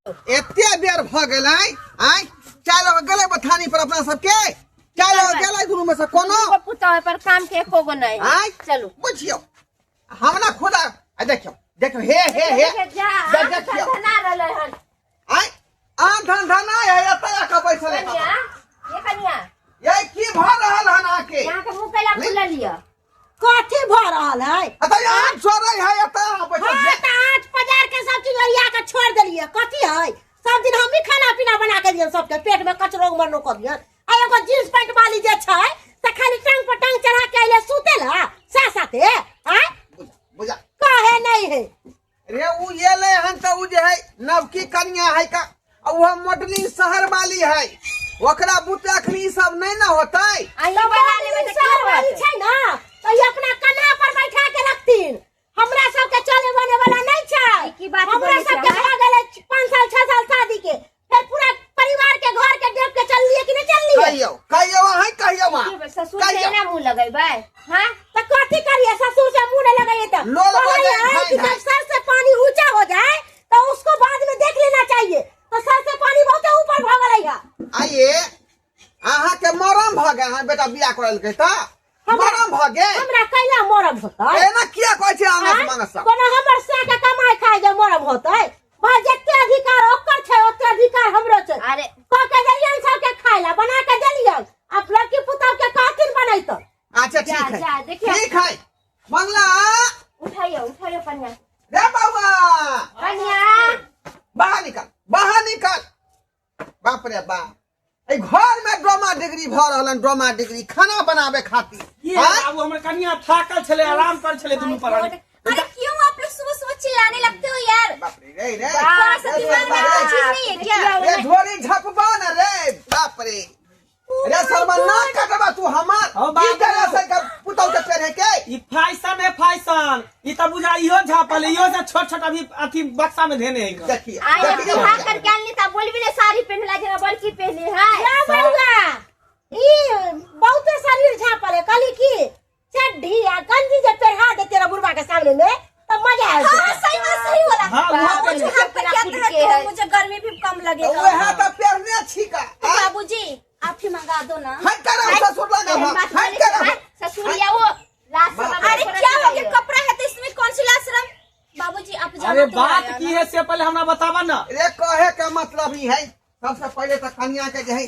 एते बेर भऽ गेलै आँय चाय लऽ कऽ गेलै बथानी पर अपना सबके चाय लऽ कऽ गेलै दुनू में से कोनो दूगो पुतोह पर काम के एको गो नहीं आँय चलू बुझियौ हमरा खुदा आ देखियौ देखियौ हे हे हे देखियौ, जा, देख- आम देखियौ ठंडा रहलै हन आँय आम धंधा नहि है एतऽ आके बैसल है कनिया ये कनिया ये की भऽ रहल हन अहाँके यहाँ के मुंह कैला खुलल यऽ कथी भऽ रहल है एतऽ आम चोरै है एतऽ अहाँ बैसल हाँ छियै। तऽ आँच पजार के सब चीज ओरिया के छोड़ देलियै कथी है सब दिन हमही खाना पीना बना के दियन सबके पेट में कचरो मरनो कर दियन आ एगो जींस पैंट वाली जे छै से खाली टांग पर टांग चढ़ा के अइले सुते ला सा साथे आँय बुझा बुझा कहे नहीं है रे उ एलै हन तऽ उ जे है नवकी कनिया है का आ उहो मॉडलिंग शहर वाली है ओकरा बुते अखनी ई सब नहीं ना होतै अहीं बना लेबै तऽ की शहर वाली होत छै ना तऽ ई अपना कन्हा पर बैठा के रखथिन हमरा सबके चले बने वाला नहीं छै ई की बात हमरा बोलै छियै, सबके आँय? भऽ गेलै 5 साल 6 साल शादी के फिर पूरा परिवार के घर के देख के चललिए कि नहीं चललिए कहियौ कहियौ अहीं कहियौ अहाँ की ससुर से कहियौ ना मुंह लगेबै हाँ तो कथी करिए ससुर से मुंह नहीं लगाइए तो लोल कहै बजै है खाइ कि खाइ। जब सर से पानी ऊंचा हो जाए तो उसको बाद में देख लेना चाहिए तो सर से पानी बहुत ऊपर भऽ गेलै है आइए अहाँके मरम भऽ गेल अहाँ बेटा बियाह करल के तऽ मरम भऽ गेल हमरा कैला मरम होतै एना किया कहै छै आंगस मांगस सब कोनो हमर से के कमाई खाय जे मरम होतै भाई जते अधिकार ओकर छै ओते अधिकार हमरो छै अरे कह के देलियन सबके खाय ला बना के देलियन आ लड़की पुतहु के कहथिन बनैतो अच्छा जा, ठीक है जा, देखियौ। ठीक है मंगला उठाइयो उठाइयो कन्या रे बउआ कन्या बाहर निकल बाहर निकल बाप रे बाप एहि घर में ड्रामा डिग्री भऽ रहल हन ड्रामा डिग्री खाना बनावे खातिर ये आँय? बाबू हमर कनिया थाकल छले आराम कर छले दुनू पर अरे क्यों आप लोग सुबह सुबह चिल्लाने लगते हो यार बाप रे रे रे थोड़ा सा रे, दिमाग रे, नाम रे, की चीज नहीं है क्या रे झोरी झपबा न रे बाप रे रे शर्मा ना कटबा तू हमार हौ की बाबू। करे से के पुतौ के पेरे के ई फैशन है फैशन ई त बुझा इहो झापल है, इहो से छोट छोट अभी अथी बक्सा में धेने है देखिए आई हम देखिए चूल्हा करके आनली त बोलबी ने साड़ी पहनला जेना बड़की पहनी है या बउआ ई बहुते शरीर झापल है कहली की चड्ढी आ गंजी जे पेढ़ा देते रह बुढ़वा के सामने में तो मजा आ हाँ सही बात सही बोला हाँ, वो बाबूजी पहले। हम पर क्या खुद तरह के के है। मुझे गर्मी भी कम लगेगा वह तो पेरने छिका तो बाबूजी आप ही मंगा दो ना हट कर ससुर लगा एहन बात हट बोलै कर छै, ससुर या वो लाज शरम अरे थोड़ा क्या हो गया चाहिए। कपड़ा है तो इसमें कौन सी लाज शर्म बाबूजी आप जानो अरे तो बात आया की ना। है से पहले हमरा बतावा ना रे कहे के मतलब ई है सबसे पहले तो कन्या के जे है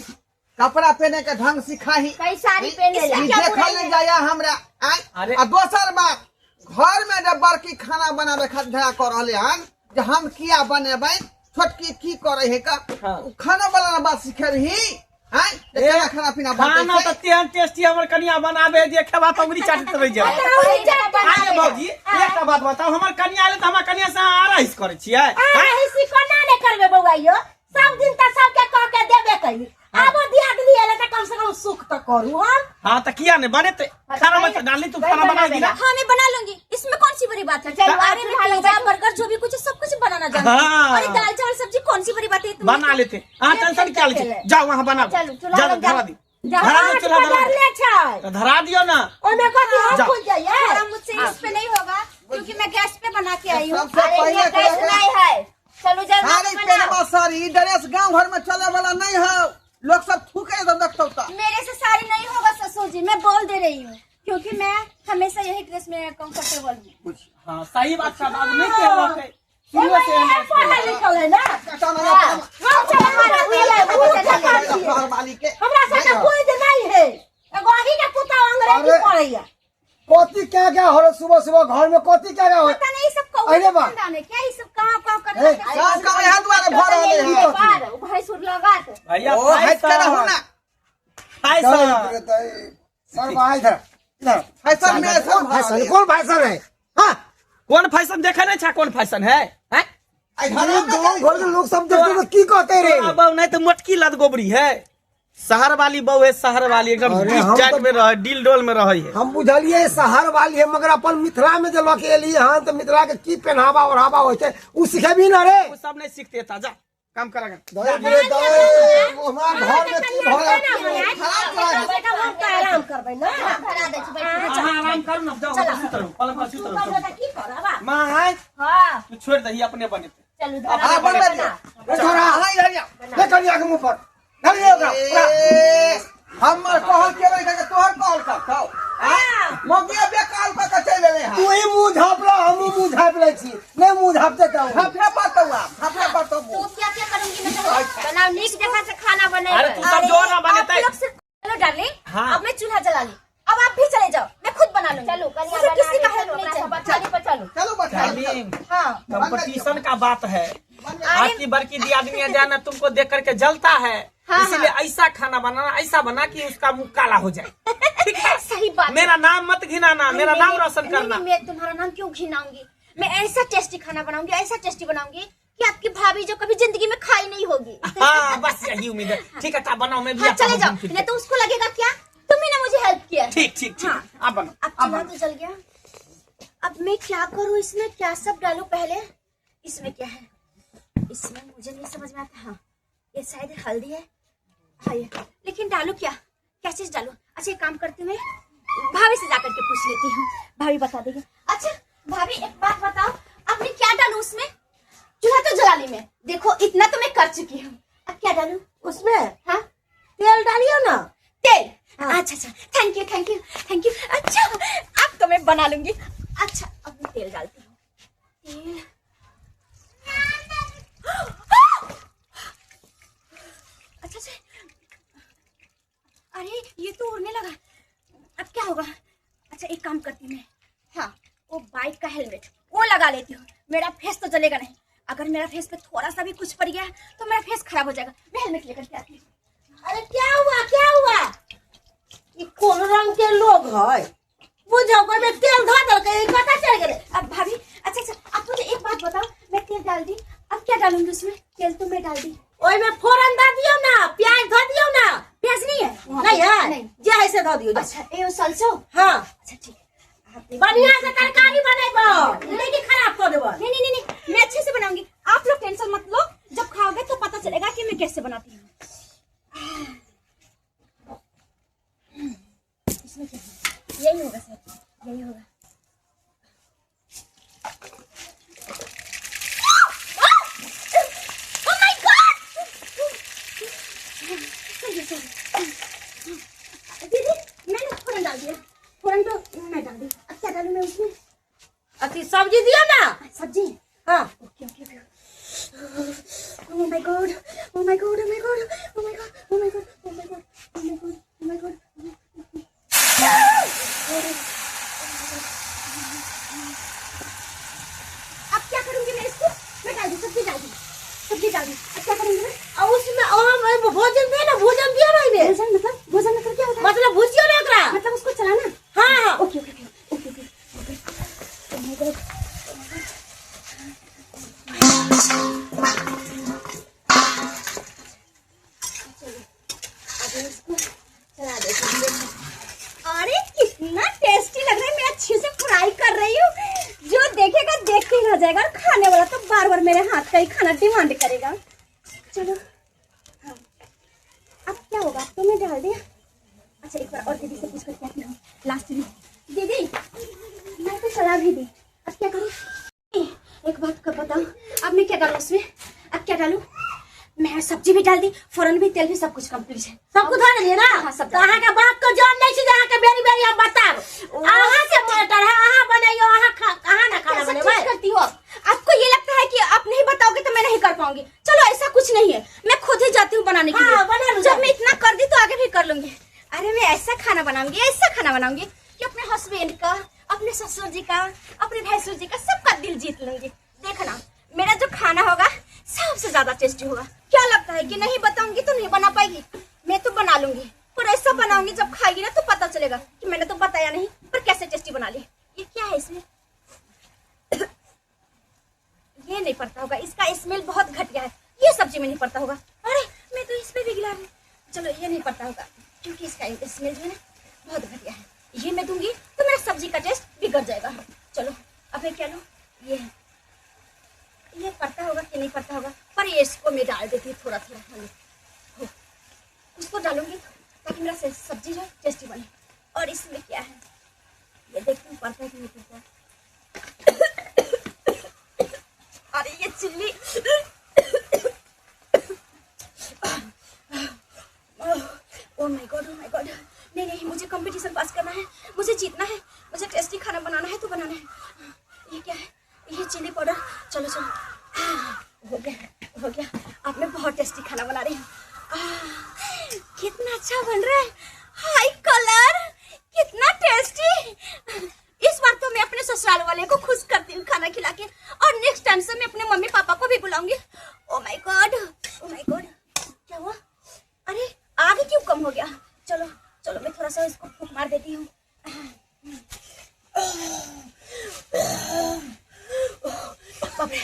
कपड़ा पहने के ढंग सिखाही कई साड़ी पहने ला ई क्या देखल बुराई नहीं है? जाया हमरा आय अरे- आ दोसर बात घर में जब बड़की खाना बनावे खातिर झगड़ा कर रहले हन जे हम किया बनेबै छोटकी की करे है का हाँ। उ खाना बनाना बात सिखे रही आय जे ए, केना खाना पीना बनतै खाना से? तऽ तेहन टेस्टी हमर कनिया बनाबे जे खेबा तऽ उंगली चाटैत रहि जायब आइए भौजी एकटा बात बताउ हमर कनिया एलै तऽ हमरा कनिया से अहाँ आरहिस करै छियै आरहिसी कोना ने करबे बउआ यो सब दिन तऽ सबके कह के देबे करी आबो दियादनी एले तऽ कम से कम सुख तऽ करू हम हाँ तऽ किया नहीं बनेते खाना मत डाली तू खाना बनाएगी ना हाँ मैं बना लूंगी इसमें कौन सी बड़ी बात है चलो, अरे मैं चूल्हा पिज्जा लगा बर्गर जो भी कुछ है सब कुछ बनाना जानती हूँ हाँ। अरे दाल चावल सब्जी कौन सी बड़ी बात है तुम बना लेते अहाँ टेंशन क्या ले जाओ वहाँ बनाओ चलू, चूल्हा जाओ लग धरा जाओ। दी धरा दो आठ चूल्हा धरा बजल दो। ले छै तो धरा दियो ना ओमे कथी हम जाओ। खुल जाइए थोड़ा मुझसे इस पे नहीं होगा क्योंकि मैं गैस पे बना के आई हूँ सबसे अरे पहले यहाँ गैस नहीं है चलू जल्दी साड़ी बनाओ पहनबा साड़ी ई ड्रेस गांव घर में चले वाला नहीं है लोग सब थूके तो देखतो त मेरे से साड़ी नहीं होगा ससुर जी मैं बोल दे रही हूँ क्योंकि मैं हमेशा यही ड्रेस में कंफर्टेबल हूँ हाँ सही बात छै बाबू नहीं कह रहते शुरू से एमे पढ़ल लिखल है ना कटा ना हम सब हमारा शहर वाली के हमरा सबके बुझ नहीं है एगो अही के पुतहु अंग्रेजी अरे। पढ़ैया कथी क्या क्या हो रहा सुबह सुबह घर में कथी क्या क्या हो पता नहीं ये सब कौन अरे बा। खानदान है क्या ये सब कहाँ कहाँ करना ए, गाँव गाँव यहाँ दुआरे भर रहले है पार भैंसुर लगत भैया ओ हट के रहू ना फैशन सर भाई इधर इधर फैशन में सब कौन भर फैशन रहले कौन फैशन है हाँ कौन फैशन देखे नहीं छा कौन फैशन है हैं? है ये गाँव घर के लोग सब देखते तो की कहते रे तोरा बहू नहीं तो मोटकी लत गोबरी है शहर वाली बहू है शहर वाली एकदम अरे डिस हम जाट तो- में रहे डील डोल में रहे है हम बुझलिए शहर वाली है मगर अपन मिथिला में जे लऽ के एलिए हन तऽ मिथिला के की पहनावा ओढ़ावा होइ छै उ सिखेबी ना रे वो सब नहीं सीखते था जा काम करेगा दे रे दे हमरा घर में की भऽ कम से कम हम तऽ आराम करबै ना धरा दै छी बैठू। अहाँ आराम करू ना जाओ सुत रहू पलंग पर सुत रहू तऽ की करब माँ है हाँ तू छोड़ दही अपने बनेते चलू धरा हाँ बनबे दियौ। ए छोरा अहाँ इधर जाओ। ले कनिया के मुंह पर धरिए ओकरा पूरा। ए, हमर कहल के रहि के तोहर कहल करतौ मौगिया बेकाल कऽ के चलि एलै हँ तू ही मुंह झापला हमहूँ मुंह झापि लै छी नहि मुंह झापते तऽ झाँपे पड़तौ आब झाँपे पड़तौ तो मुँह क्या क्या करूंगी मैं चलो बनाओ नीक जगह से खाना बने अरे तू सब जो ना बनेतै आप लोग सिर्फ चलो डार्लिंग हाँ। अब मैं चूल्हा जला ली अब आप भी चले जाओ मैं खुद बना लूंगी चलो कनिया मुझे बना किसी दे, का हेल्प चलो, नहीं अपना चाहिए सब बथानी पर चलो चलू बैठा डार्लिंग हाँ कंपटीशन का बात है अरे आपकी बड़की दियादनी जाना तुमको देख करके जलता है हाँ, इसीलिए ऐसा खाना बनाना ऐसा बना कि उसका मुंह काला हो जाए ठीक है सही बात है। मेरा नाम मत घिनाना मेरा नहीं, नाम नहीं, रोशन नहीं, करना नहीं, मैं तुम्हारा नाम क्यों घिनाऊंगी मैं ऐसा टेस्टी खाना बनाऊंगी ऐसा टेस्टी बनाऊंगी कि आपकी भाभी जो कभी जिंदगी में खाई नहीं होगी हाँ बस यही उम्मीद है ठीक है तब बनाओ मैं भी हाँ आता चले हूँ जाओ घूम फिर नहीं तो उसको लगेगा क्या तुम्ही ने मुझे हेल्प किया है। के। ठीक ठीक ठीक हाँ। आप बनाओ अब चूल्हा तो जल गया अब मैं क्या करूँ इसमें क्या सब डालूं पहले इसमें क्या है इसमें मुझे नहीं समझ में आता हाँ ये शायद हल्दी है हाँ ये लेकिन डालू क्या क्या चीज डालू अच्छा एक काम करती हूँ मैं भाभी से जाकर के पूछ लेती हूँ भाभी बता देगी अच्छा भाभी एक बात बताओ आपने क्या डालू उसमें चूल्हा तो जला ली मैं देखो इतना तो मैं कर चुकी हूँ अब क्या डालू उसमें हाँ तेल डालियो ना तेल हाँ। अच्छा अच्छा thank you thank you thank you अच्छा अब तो मैं बना लूंगी अच्छा अब मैं तेल डालती हूँ तेल अच्छा अच्छा अरे ये तो उड़ने लगा अब क्या होगा अच्छा एक काम करती हूँ मैं हाँ वो बाइक का हेलमेट वो लगा लेती हूँ मेरा फेस तो जलेगा नहीं अगर मेरा फेस पे थोड़ा सा भी कुछ पड़ गया तो मेरा फेस खराब हो जाएगा मैं हेलमेट लेकर के आती हूँ अरे क्या हुआ क्या हुआ ई कोन रंग के लोग है बुझो ओहिमे तेल धऽ देलकै ई कतऽ चलि गेलै अब भाभी अच्छा अच्छा आप मुझे एक बात बताओ मैं तेल डाल दी अब क्या डालूंगी उसमें तेल तो मैं डाल दी ओहिमे फोरन दऽ दियौ ना प्याज धऽ दियौ ना प्याज नहीं है वहाँ पे? नहीं है नहीं जे है से धऽ दियौ अच्छा ये वो सलसो हाँ अच्छा ठीक है आप बढ़िया से तरकारी बनेबो नहीं कि खराब कऽ देबो नहीं नहीं नहीं नहीं मैं अच्छे से बनाऊंगी आप लोग टेंशन मत लो जब खाओगे तो पता चलेगा कि मैं कैसे बनाती हूँ इसमें क्या है यही होगा सर यही होगा Oh my God! Sorry, sorry. दीदी मैंने फोरन डाल दिया फोरन तो मैं डाल दी अब क्या डालूं मैं उसमें अथी सब्जी दियौ ना सब्जी हाँ okay okay okay oh my God oh my God oh my God oh my God oh my God oh my God oh my God oh my God अब क्या करूंगी मैं इसको मैं डाल दी सब्जी डाल दी सब्जी डाल दी अब क्या करूंगी मैं आ उसमें ओहिमे भोजन दियौ ना भोजन दियौ ना ओहिमे भोजन मतलब भोजन मतलब क्या होता है मतलब भुजियौ ना ओकरा मतलब उसको चलाना हाँ हाँ okay okay okay okay okay oh my God अभी इसको चला देती हूँ देखो। अरे कितना टेस्टी लग रहा है मैं अच्छे से फ्राई कर रही हूँ जो देखेगा देखते ही रह जाएगा और खाने वाला तो बार बार मेरे हाथ का ही खाना डिमांड करेगा चलो हाँ अब क्या होगा अब तो मैं डाल दिया अच्छा एक बार और दीदी से पूछ कर आती हूँ लास्ट में दीदी मैं तो चला भी दी अब क्या करूँ एक बात का बताओ अब मैं क्या डालूँ उसमें अब क्या डालूँ मैं सब्जी भी डाल दी फोरन भी तेल भी सब कुछ कंप्लीट है सब कुछ धऽ देलियै ना हाँ, सब तऽ अहाँके बाप के जान नहि छै जे अहाँके बेरी बेरी हम बताब अहाँके मैटर है अहाँ बनैयौ अहाँ खा अहाँ ना खाना कैसा बनेबै चीज करती हो आप आपको ये लगता है कि आप नहीं बताओगे तो मैं नहीं कर पाऊंगी चलो ऐसा कुछ नहीं है मैं खुद ही जाती हूँ बनाने के लिए हाँ, बना लो जब मैं इतना कर दी तो आगे भी कर लूंगी अरे मैं ऐसा खाना बनाऊंगी ऐसा खाना बनाऊंगी कि अपने हस्बैंड का अपने ससुर जी का अपने भैंसुर जी का सबका दिल जीत लूंगी देखना मेरा जो खाना होगा सबसे ज्यादा टेस्टी होगा क्या लगता है कि नहीं बताऊंगी तो नहीं बना पाएगी मैं तो बना लूंगी पर ऐसा बनाऊंगी जब खाएगी ना तो पता चलेगा कि मैंने तो बताया नहीं पर कैसे टेस्टी बना ली ये क्या है इसमें ये नहीं पड़ता होगा इसका स्मेल बहुत घटिया है ये सब्जी में नहीं पड़ता होगा अरे मैं तो इसमें भी गिला रही हूँ। चलो ये नहीं पड़ता होगा क्योंकि इसका स्मेल जो है ना बहुत घटिया है ये मैं दूंगी तो मेरा सब्जी का टेस्ट बिगड़ जाएगा चलो अब मैं क्या लूँ ये है ये पड़ता होगा कि नहीं पड़ता होगा पर ये इसको मैं डाल देती हूँ थोड़ा थोड़ा हाँ हो उसको डालूंगी ताकि मेरा सब्जी जो है टेस्टी बने और इसमें क्या है ये देखती हूँ पड़ता है कि नहीं पड़ता है। अरे ये chilli. Oh my god, oh my god. नहीं नहीं, मुझे कंपटीशन पास करना है, मुझे जीतना है, मुझे टेस्टी खाना बनाना है तो बनाना है। ये क्या है? ये चिल्ली पाउडर। चलो चलो, हो गया हो गया। अब मैं बहुत टेस्टी खाना बना रही हूँ। कितना अच्छा बन रहा है, हाई कलर, कितना टेस्टी। इस बार तो मैं अपने ससुराल वाले को खुश करती हूँ खाना खिला के, और नेक्स्ट टाइम से मैं अपने मम्मी पापा को भी बुलाऊंगी। Oh my god, oh my god, क्या हुआ? अरे आग क्यों कम हो गया? चलो चलो, मैं थोड़ा सा इसको फूंक मार देती हूँ। बाप रे,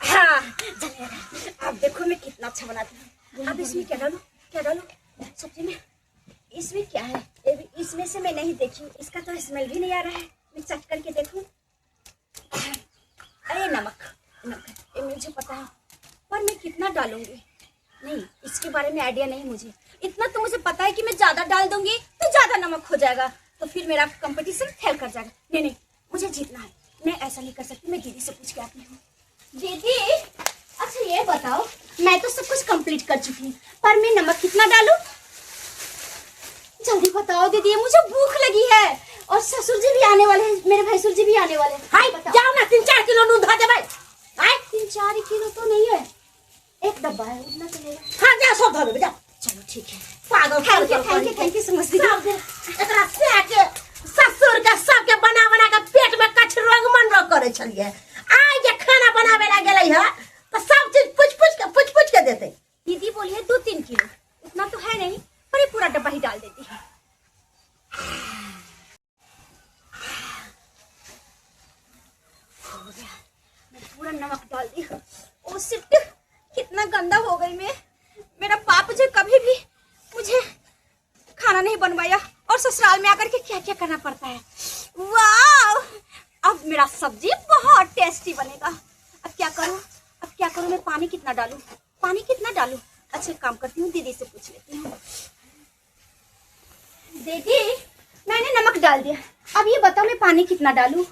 हाँ जलने लगा। अब देखो मैं कितना अच्छा बनाती हूँ। अब इसमें क्या डालूँ, क्या डालूँ सब्जी में? इसमें क्या है? इसमें से मैं नहीं देखी, इसका तो स्मेल भी नहीं आ रहा है। मैं चख करके देखूँ। अरे नमक, नमक ये मुझे पता है, पर मैं कितना डालूंगी नहीं, इसके बारे में आइडिया नहीं मुझे। इतना तो मुझे पता है कि मैं ज़्यादा डाल दूंगी तो ज़्यादा नमक हो जाएगा, तो फिर मेरा कंपटीशन फेल कर जाएगा। नहीं नहीं, मुझे जीतना है, मैं ऐसा नहीं कर सकती। मैं दीदी से पूछ के आती हूँ। दीदी अच्छा ये बताओ, मैं तो सब कुछ कंप्लीट कर चुकी हूँ, पर मैं नमक कितना डालूं? जल्दी बताओ दीदी, मुझे भूख लगी है और ससुर जी भी आने वाले हैं, मेरे भैंसुर जी भी आने वाले हैं। हाय बताओ। जाओ ना, 3-4 किलो नून धऽ देबै। हाय 3-4 किलो तो नहीं है, एक डब्बा है, उतना चलेगा। हाँ जा, सब धऽ देबै, जाओ। चलो ठीक है, पागल thank you thank you thank you so much दीदी। सब दिन एकरा से के ससुर के सबके बना बना के पेट में कछ रोग मन रोग करे छलिए। आइ जे खाना बनावे ला गेलै है तो सब चीज पूछ पूछ के पूछ पूछ के देते। दीदी बोली है 2-3 किलो, उतना तो है नहीं, पर ये पूरा डब्बा ही डाल देती है। हो गया, मैं पूरा नमक डाल दी। ओ शिट, कितना गंदा हो गई मैं। मेरा पाप मुझे कभी भी मुझे खाना नहीं बनवाया और ससुराल में आकर के क्या क्या करना पड़ता है। वाह, अब मेरा सब्जी बहुत टेस्टी बनेगा। अब क्या करूं, अब क्या करूं मैं? पानी कितना डालूं, पानी कितना डालूं? अच्छा एक काम करती हूँ, दीदी से पूछ लेती हूँ। दीदी मैंने नमक डाल दिया, अब ये बताओ मैं पानी कितना डालूं?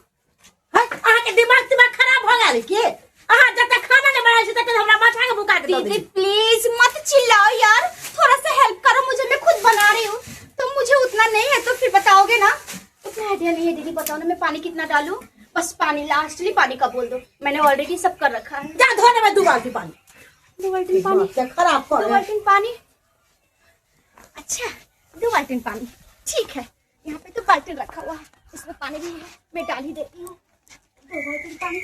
है, अहाँके दिमाग तिमाग खराब हो गेल की? अहाँ जते खाना ने बनाइ छी तते हमरा माथा के भुका के दऽ दीदी दै। प्लीज मत चिल्लाओ यार, थोड़ा सा हेल्प करो मुझे, मैं खुद बना रही हूँ तो मुझे उतना नहीं है तो फिर बताओगे ना। उतना आइडिया नहीं है दीदी, बताओ ना मैं पानी कितना डालूं? बस पानी, लास्टली पानी का बोल दो, मैंने ऑलरेडी सब कर रखा है। जा धो देबै 2 बाल्टी पानी। 2 बाल्टी पानी? दिमाग के खराब 2 कर। बाल्टी पानी? अच्छा 2 बाल्टी पानी, ठीक है। यहाँ पे तो बाल्टी रखा हुआ है, इसमें पानी भी है, मैं डाल ही देती हूँ। 2 बाल्टी पानी।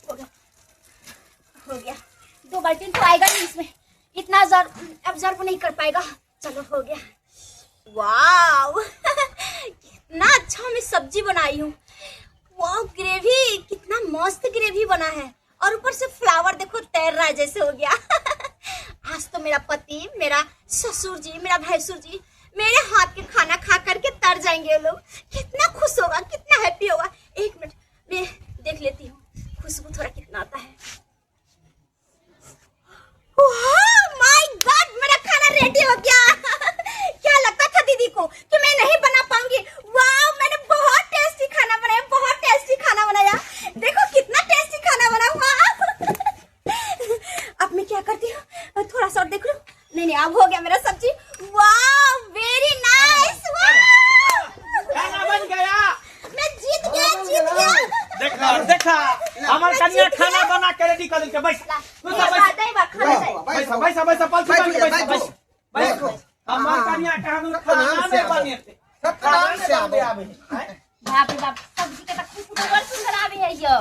हो गया हो गया, 2 बाल्टी तो आएगा नहीं इसमें, इतना एब्जॉर्ब नहीं कर पाएगा। चलो हो गया। वाव कितना अच्छा मैं सब्जी बनाई हूँ। वाह ग्रेवी कितना मस्त ग्रेवी बना है, और ऊपर से फ्लावर देखो तैर रहा है जैसे हो गया। आज तो मेरा पति, मेरा ससुर जी, मेरा भैंसुर जी मेरे हाथ के खाना खा करके तर जाएंगे ये लोग। कितना खुश होगा, कितना हैप्पी होगा। एक मिनट मैं देख लेती हूँ खुशबू थोड़ा कितना आता है। My God, मेरा खाना रेडी हो गया। क्या लगता था दीदी को कि मैं नहीं बना पाऊंगी? वाह, मैंने बहुत टेस्टी खाना बनाया, बहुत टेस्टी खाना बनाया। देखो कितना टेस्टी खाना बना हुआ। अब मैं क्या करती हूँ, थोड़ा सा और देख लूँ। नहीं नहीं, अब हो गया मेरा सब्जी। वाह वेरी नाइस, वाह खाना बन गया, मैं जीत गया, जीत गया। देखा देखा, हमार कन्या खाना बना के रेडी कर देलकै। बैस तू सब बैस। दही बा, खाना चाहिए। बैस बैस बैस, पलथी मार के बैस बैस बैस। हमार कन्या के हम खाना नहीं बनेते, सब खाना नाम से नहीं आबो। बनबे आबे है। बाप रे बाप, सब्जी के त खुशबू बड़ सुंदर आवे है यो।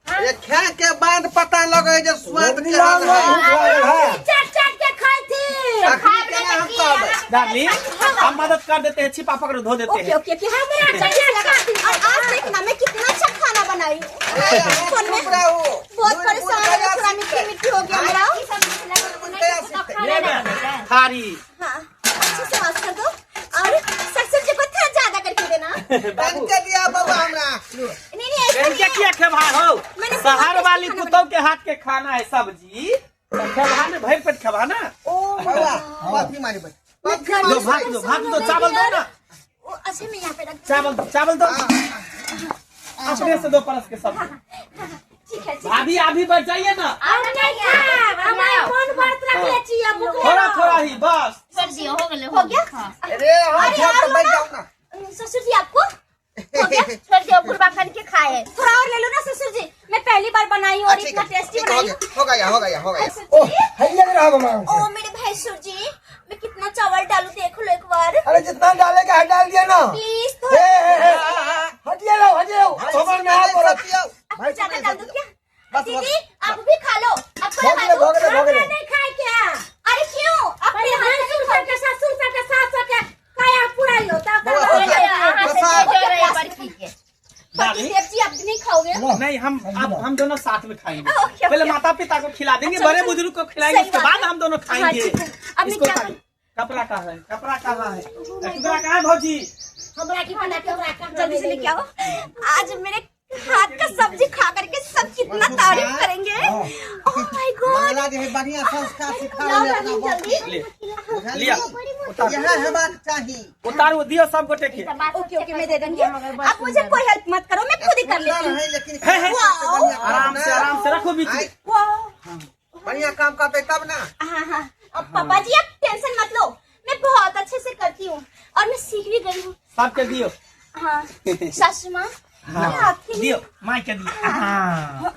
ये खाए के बाद पता लगे है जे स्वाद केहन है। चाट चाट के खाइ थी। अखनी केना हम कहबै? डार्लिंग हम मदद कर देते हैं, छिपा पकड़ धो देते ओके हैं। ओके ओके, हमरा चाहिए लगा। और आज देखना मैं कितना अच्छा खाना बनाई अरे, फोन में चुप रहो। बहुत बुन- परेशान बुन हो गया थोड़ा मिट्टी मिट्टी हो गया मेरा। ले बे, थारी। हाँ अच्छे से वाश कर दो और ससुर जी को थोड़ा ज्यादा करके देना। बाबू के दिया बउआ हमरा। नहीं नहीं ऐसा इनके नहीं है। किया खेबा हो? मैंने शहर बहुत वाली खाना कुत्तों के हाथ के खाना है सब्जी, तो खेबा ने भर पेट खेबा ना। बउआ, पाथी मारी बैठ। सब दो भात दो, भात दो, चावल दो ना। वो अच्छा मैं यहाँ पे रख दूँ। चावल दो, चावल दो। अपने से दो परस के सब। ठीक है, ठीक है। भाभी अभी बैठ जाइए ना। हम नहीं खाएब, हमारे मन व्रत रखले छी आ भूखले थोड़ा रहब। थोड़ा ही बस। छोड़ दियो, हो गेलै, हो गया? हाँ। अरे हाँ, अरे छोड़ और तो बैठ लो ना। जाओ ना। ससुर जी आपको हो गया? छोड़ दियो, बुढ़बा खान के खाए। थोड़ा और ले लो ना ससुर जी, मैं पहली बार बनाई हूँ और ठीक इतना है, टेस्टी ठीक है, बनाई हूँ। हो गया, हो गया, हो गया। ससुर ओ जी, हैया के रहब हम ओ मेरे भैंसुर जी, मैं कितना चावल डालू देख लो एक बार। अरे जितना डालेगा है डाल दिया ना। प्लीज हे थोड़ा। हे हे, हटिए रहो, हटिए रहो, हमर नहा पड़त। आपको ज्यादा डाल दूं क्या? बस, दीदी आप भी खा लो, आपको भऽ लगा गेलै, दूं? भऽ गेलै, भऽ गेलै। हमरा नहीं खाए के है। अरे क्यों? अपने पहिले हाथ से भैंसुर खाओ। सबके ससुर सबके सास सबके काया पुराइयो तब बौआ, तब बौआ, अहाँ से प्रसाद। दे रहे बड़की के। पति देव जी आप नहीं खाओगे? नहीं, हम आप हम दोनों साथ में खाएंगे। ओके, पहले ओके। माता पिता को खिला देंगे, अच्छा, बड़े अच्छा। बुजुर्ग को खिलाएंगे, सही उसके बात बाद है। हम दोनों हाँ, खाएंगे। ठीक है। अब मैं इसको क्या उतारिए। कपड़ा कहाँ है? कपड़ा कहाँ है? टुकड़ा कहाँ है भौजी? हमरा की बना के हमरा कहाँ जल्दी से लेके आओ। आज मेरे हाथ का सब्जी खा करके सब कितना तारीफ करेंगे। ओह my God. Mangla जे है बढ़िया संस्कार सिखा लाओ रहले अपना रानी, बाप जल्दी। ले के। लिया। उतार। यह हेबाक चाही। उतारू दियो सब गोटे के। ओके ओके, मैं दे दूंगी। आप मुझे कोई हेल्प मत करो, मैं खुद ही कर लेती हूँ। है लेकिन है, है। बढ़िया आराम से, आराम से रखो बीच में। आय, वाह। बढ़िया काम करते तब ना। हाँ हाँ, अब पापा जी आप टेंशन मत लो, मैं बहुत अच्छे से करती हूँ और मैं सीख भी गई हूँ। सबके दियो। हाँ सासू माँ, हाँ। आपके दियो माई के दियो। हाँ।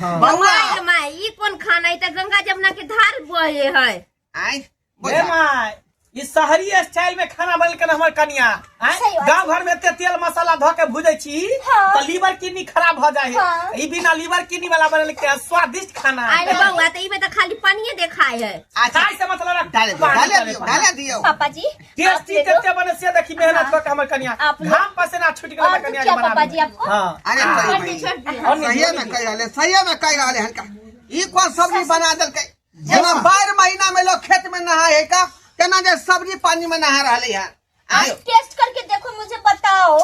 बौआ my my, ई कोन खाना? ई त गंगा जमुना के धार बहे है। आय ए माय, ई शहरी स्टाइल में खाना बनेलकन हमर कनिया। आँय? सही बात। गाँव घर में एते तेल मसाला धऽ के भुजै छी हाँ। तऽ लीवर किडनी खराब भऽ जाइ है। हाँ। ई बिना लीवर किडनी वाला बनेलकै है, स्वादिष्ट खाना। अरे बौआ, त ई में त खाली पानिये देखाय है। अच्छा खाय से मतलब रख। डाले दियो, पानी डाले डाले दियो, पानी। डाले दियो। पापा जी आप टेस्टी ले लो। कते बने से देखी मेहनत कऽ के हमर कनिया। आप लो। घाम पसीना छूटि गेल और हमर कनिया के क्या बनाबे। पापा जी आपको? हाँ। अरे सही छोड़ भाई। दी, छोड़ दी। और नहीं, सहिए और में नहीं। कहि रहले, सहिए में कहि रहले हनका। ई कोन सब्जी बना देलकै? जेना 12 महीना में लोग खेत में नहाय है का, तेना जे सब्जी पानी में नहा रहले है। आय टेस्ट करके देखो, मुझे बताओ।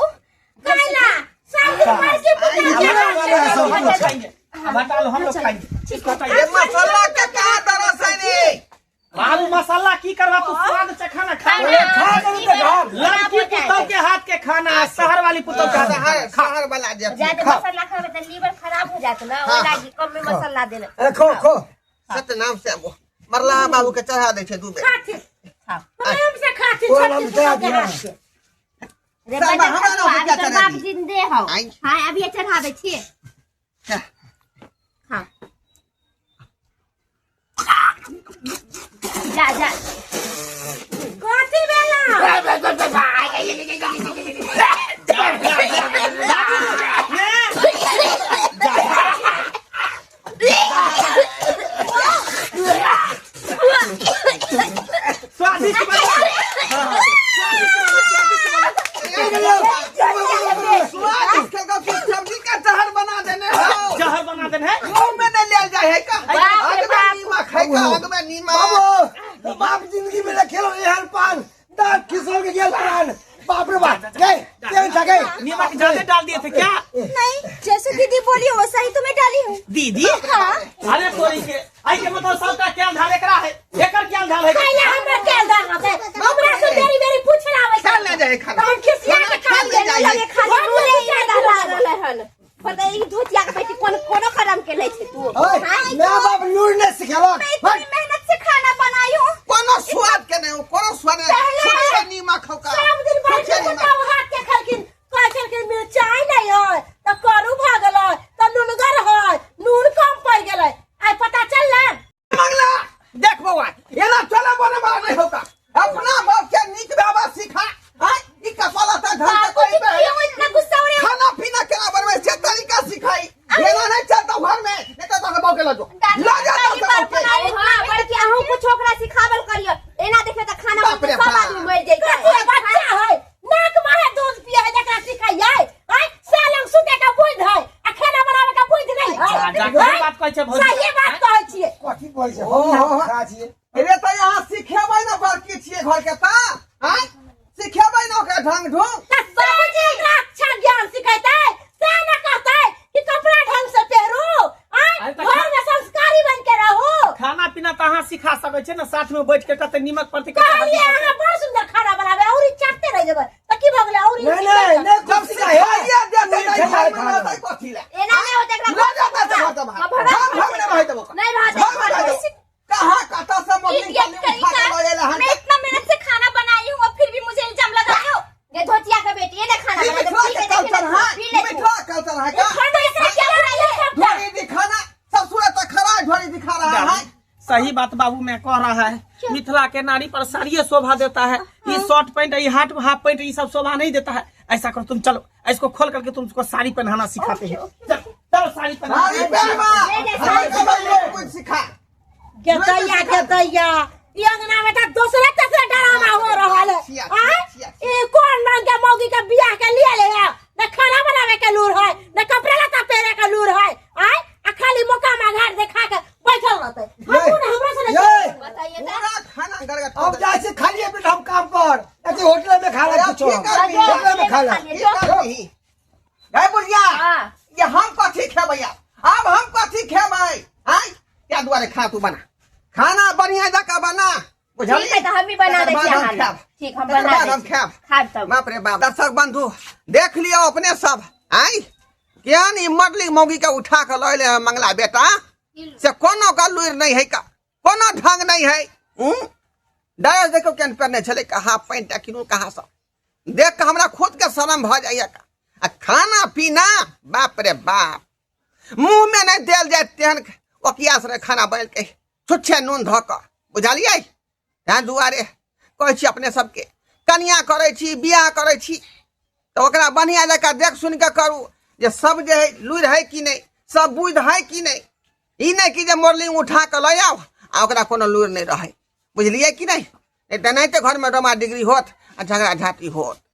खाइला सब दिन बड़की पुतहु के हम हाथ से लोग हम लोग खाएंगे। अब हटा लो, हम लोग खाएंगे। इसको हटाइए। ये मसाला के कहाँ दरस है रे? बाबू मसाला की करवा, तू स्वाद से खाना खा। खा जरूर तऽ खा। लड़की पुतौ के हाथ के खाना, शहर वाली पुतौ के हाथ के खाना। शहर शहर वाला जे ज्यादा मसाला खाबे त लीवर खराब हो जात ना, ओइ हाँ। लागी कम में मसाला देले। अरे खो खो। सत्य नाम से वो मरला बाबू के चढ़ा दे छै दू बेर। खाथिन, प्रेम से खाथिन। तोरा छोटकी नाम चढ़ा पुतहु के दिया। हाथ से। रे सब बच्चा हमरा नाम खाओ, से क्या अभी तोर चढ़ा बाप दी? जिंदे हौ। आई। हाँ, अभी चढ़ाबै छियै। हाँ, जा जा। कथी भेला? स्वादिष्ट बना। स्वादिष्ट खेलको कि सब्जी का जहर बना देने हो। जहर बना देने है। मुंह में नहीं लिया जाए है का? बाप रे अगबे बाप। नीमक है का, अगबे नीमक। बाबू बाप जिंदगी में खेलो एहन पान, दांत खिसोल के गेल प्राण। बाप रे बाप, गए तेल था गए। नीमक ज्यादा डाल दिए थे क्या? नहीं, जैसे दीदी बोली वैसा ही तो मैं डाली हूँ। दीदी? हाँ। अरे तोरी के आई के मतलब सबका क्या धार एकरा है, एकर क्या धार है? खाइला हमरा केल दाल रहतै, हमरा से बेरी बेरी पूछला आबै। खाल ले जाए खाना। तहन खिसिया के खा खाल ले जाए। लगे खाली नूने ही डाला रहले हन। पता ई धोतिया के बेटी कोन कोनो करम के नहीं छै तू। ओए मैं बाप लूर ने सिखेलक। मैं इतनी मेहनत से खाना बनाई हूँ। कोनो स्वाद के नहीं, कोनो स्वाद नहीं। पहले- छुच्छे नीमक हो का। सब दिन बड़की छुच्छे नीमक। पुतहु हाथ के खलखिन, कहै छलखिन मिरचाइ नहि है तऽ करू भऽ गेलै तऽ नुनगर है, नून कम पड़ि गेलै। आइ पता चललै। मंगला देख बौआ, एना चले बने वाला नहीं होता। अपना बाप के नीक व्यवहार सिखा। आय ई कपाला त ढंग से बाबूजी कोई पे क्यों इतना गुस्सा हो रहे हो? खाना पीना केना बनबै से तरीका सिखाई। एना नहीं चलता घर में, नहीं तो तोहर बाप के लऽ जो, लऽ जा पहली तोहर बार बाप के। बनाई हूँ। हाँ, बड़की अहूँ कुछ ओकरा सिखावल करियो। एना देखबे त खाना बाप रे बनते सब बाप। आदमी मरि जैतै। कथी बच्चा है, नाक माहे दूध पिए है, जकरा सिखाइयै? आय सालंग सुते का बुद्धि है आ खाना बनावे का बुद्धि नहीं है। जा, जा, कोई बात कहै छै भौजी। सही बात कहै छियै। कथी बोल छै? ओ, हम खा छियै। रे तऽ यहाँ सिखेबै ने, बड़की छियै घर के तऽ आँय सिखेबै ने ओकरा ढंग ढूंग। तऽ बाबूजी ओकरा अच्छा ज्ञान सिखेतै से न कहतै कि कपड़ा ढंग से पहिरू, आय अरे तऽ घर में संस्कारी बन के रहू। खाना पीना तऽ अहाँ अहाँ सिखा सकै छियै ने साथ में बैठ के कते नीमक पड़तै कते हल्दी कहलिए पड़तै। अहाँ बड़ सुंदर खाना बनाबे और चाटते रह जेबै त की भऽ गेलै और नहीं नहीं नहीं जब कुछ सिखाए सिखाइए देतै तू तऽ खेला घर में खाना। रहतै कथी लए? एना नहीं होते एकरा लऽ जेतै तऽ घर से बाहर। हाँ, भगा घर में नहि रहै देबो ओकरा। नहीं रहते घर में रहै देबो। कहाँ कतऽ से मम्मी इडियट कनि उठा के तरीका लऽ एलै हन मैं इतना मेहनत से खाना बनाई हूँ और फिर भी मुझे इल्जाम लगा रहे हो ये धोतिया के बेटी ये ना खाना ई बना दे मिथिला पी के के देखे कल्चर ना है पी ई ले तू। मिथिला कल्चर है का तो इसमें क्या बुराई है ढोरी दिखाना ससुर तो खरा ढोरी दिखा रहा है सही बात बाबू मैं कह रहा है मिथिला के नारी पर साड़िये शोभा देता है ये शॉर्ट पैंट ये हाफ हाफ पैंट ये सब शोभा नहीं देता है ऐसा करो तुम चलो इसको खोल करके तुम उसको साड़ी पहनाना सिखाते हैं चलो चलो साड़ी पहनाना साड़ी पहनबा नहीं, हमरा के लोग कुछ सिखा गेदैया गेदैया ई अंगना में त दोसरे तेसरे ड्रामा हो रहल है छिया, आय छिया, ई कोन रंग के मौगी के बियाह के लिए ले है न खाना बनावे के लूर है न कपड़ा लत्ता पहने के लूर है आय आ खाली मौका में घर देखा के बैठल रहते हमहू ने हमरो से ये बताइए तो। पूरा खाना गड़गड़ अब जाइ छी खालिए पेट हम काम पर अथी होटल में खा ले कुछ की करबी? होटल में खा ले की करबी? गए बुढ़िया हाँ। ये हम कथी खेबै आब आब हम कथी खेबै आय क्या दुआरे खा तू बना खाना बढ़िया जकाँ बना बुझलियै ठीक है तो हम भी बना तकर दै बाद छियै हम अहाँ लए। खायब। ठीक हम तकर बना बाद दै हम छियै। खायब खायब तब बाप रे बाप दर्शक बंधु देख लियौ अपने सब आय केहन ई मरली मौगी के उठा के लऽ एलै हँ मंगला बेटा से कोनो का लुरि नहि है का कोनो ढंग नहि है हूँ ड्रेस देखियौ केहन पहिरने छलै कहाँ पैंट आ किनु कहाँ सब देख कऽ हमरा खुद के शरम भऽ जाइए का आ खाना पीना बाप रे बाप मुँह में नहि देल जाय तेहन ओकियास रहे खाना बनेलकै छुच्छे नून धऽ कऽ बुझलियै तैँ दुआरे कहै छी अपने सबके कनिया करै छी बियाह करै छी तऽ ओकरा बढ़िआँ जकाँ देख सुनि कऽ करू जे सब जे है लुरि है कि नहि सब बुझि है कि नहि ई नहि कि जे मोरलिंग उठा कऽ लऽ आउ आ ओकरा कोनो लुरि नहि रहै बुझलियै कि नहि नहि तऽ एनाहिते घरमे डोमा डिग्री होत आ झगड़ा झाँटी होत।